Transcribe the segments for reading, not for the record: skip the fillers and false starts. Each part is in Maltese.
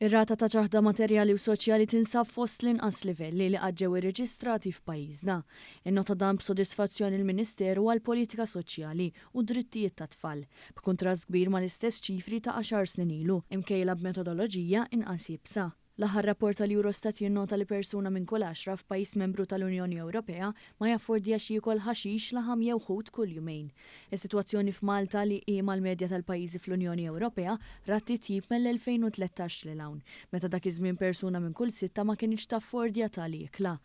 Ir-rata ta' ċaħda materjali u soċjali tinsab fost l-inqas livelli li qatt ġew irreġistrati f'pajjiżna. Innota dan b'sodisfazzjon il-Ministeru għall-Politika Soċjali u d-Drittijiet tat-Tfal, b'kuntrast kbir mal-istess ċifri ta' għaxar snin ilu, imkejla b'metodoloġija inqas iebsa. L-aħħar rapport tal-Eurostat jinnota li persuna minn kull għaxra f'pajjiż membru tal-Unjoni Ewropea ma jaffordjax jiekol ħaxix, laħam jew ħut kull jumejn. Is-sitwazzjoni f'Malta, li hi mal-medja tal-pajjiżi fl-Unjoni Ewropea, rat titjib mill-2013 lil hawn, meta dak iż-żmien persuna minn kull sitta ma kinitx taffordja tali ikla.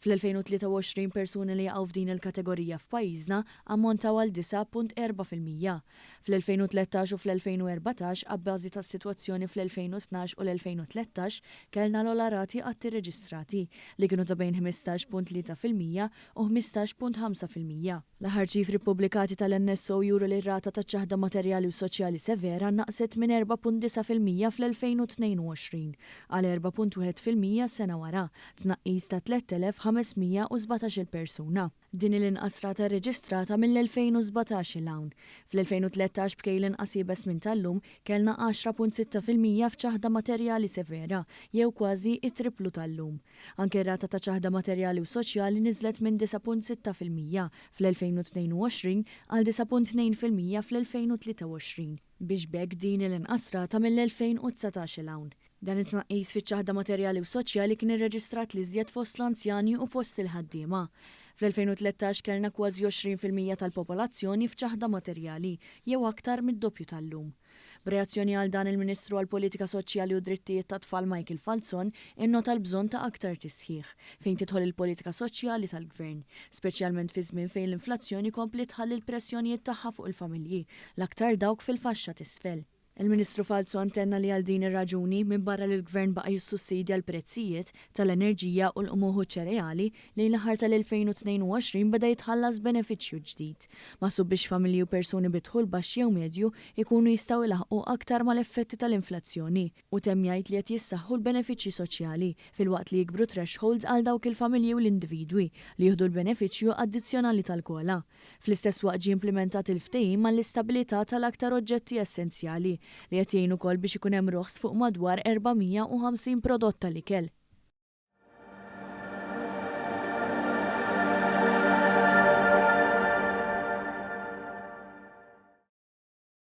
Fl-2023 persuni li jaqgħu f'din il-kategorija f'pajjiżna ammontaw għal 9.4%. Fl-2013 u fl-2014, abbażi tas-sitwazzjoni fl-2012 u l-2013, kellna l-ogħla rati qatt irreġistrati, li kienu ta' bejn 15.3% u 15.5%. L-aħħar ċifri ppubblikati tal-NSO juru li r-rata ta' ċaħda materjali u soċjali severa naqset minn 4.9% fl-2022 għal 4.1% sena wara, tnaqqis ta' 3,517-il persuna. Din hi l-inqas rata rreġistrata mill-2017 'il hawn. Fl-2013 b'kejl inqas iebes minn tal-lum, kellna 10.6% f'ċaħda materjali severa, jew kważi it-tripplu tal-lum. Anke r-rata ta' ċaħda materjali u soċjali niżlet minn 9.6% fl-2022 għal 9.2% fl-2023, biex b'hekk din hi l-inqas rata mill-2019 'il hawn. Dan it-tnaqqis fiċ-ċaħda materjali u soċjali kien irreġistrat l-iżjed fost l-anzjani u fost il-ħaddiema. Fl-2013 kellna kważi 20% tal-popolazzjoni f'ċaħda materjali, jew aktar mid-doppju tal-lum. B'reazzjoni għal dan il-Ministru għall-Politika Soċjali u Drittijiet tat-Tfal Michael Falzon innota l-bżonn ta' aktar tisħiħ fejn tidħol il-politika soċjali tal-Gvern, speċjalment fi żmien fejn l-inflazzjoni kompliet tħalli l-pressjonijiet tagħha fuq il-familji, l-aktar dawk fil-faxxa t'isfel. Il-Ministru Falzon tenna li għal din ir-raġuni, minbarra li l-Gvern baqa' jissussidja l-prezzijiet tal-enerġija u l-qmuħ u ċ-ċereali, lejn l-aħħar tal-2022 beda jitħallas benefiċċju ġdid, maħsub biex familji u persuni bi dħul baxx jew medju jkunu jistgħu jlaħħqu aktar mal-effetti tal-inflazzjoni. Hu temm jgħid li qed jissaħħu l-benefiċċji soċjali, filwaqt li jikbru thresholds għal dawk il-familji u l-individwi li jieħdu l-benefiċċju addizzjonali tal-COLA. Fl-istess waqt ġie implimentat il-ftehim għall-istabilità tal-aktar oġġetti essenzjali, li qed jgħin ukoll biex ikun hemm roħs fuq madwar 450 prodott tal-ikel.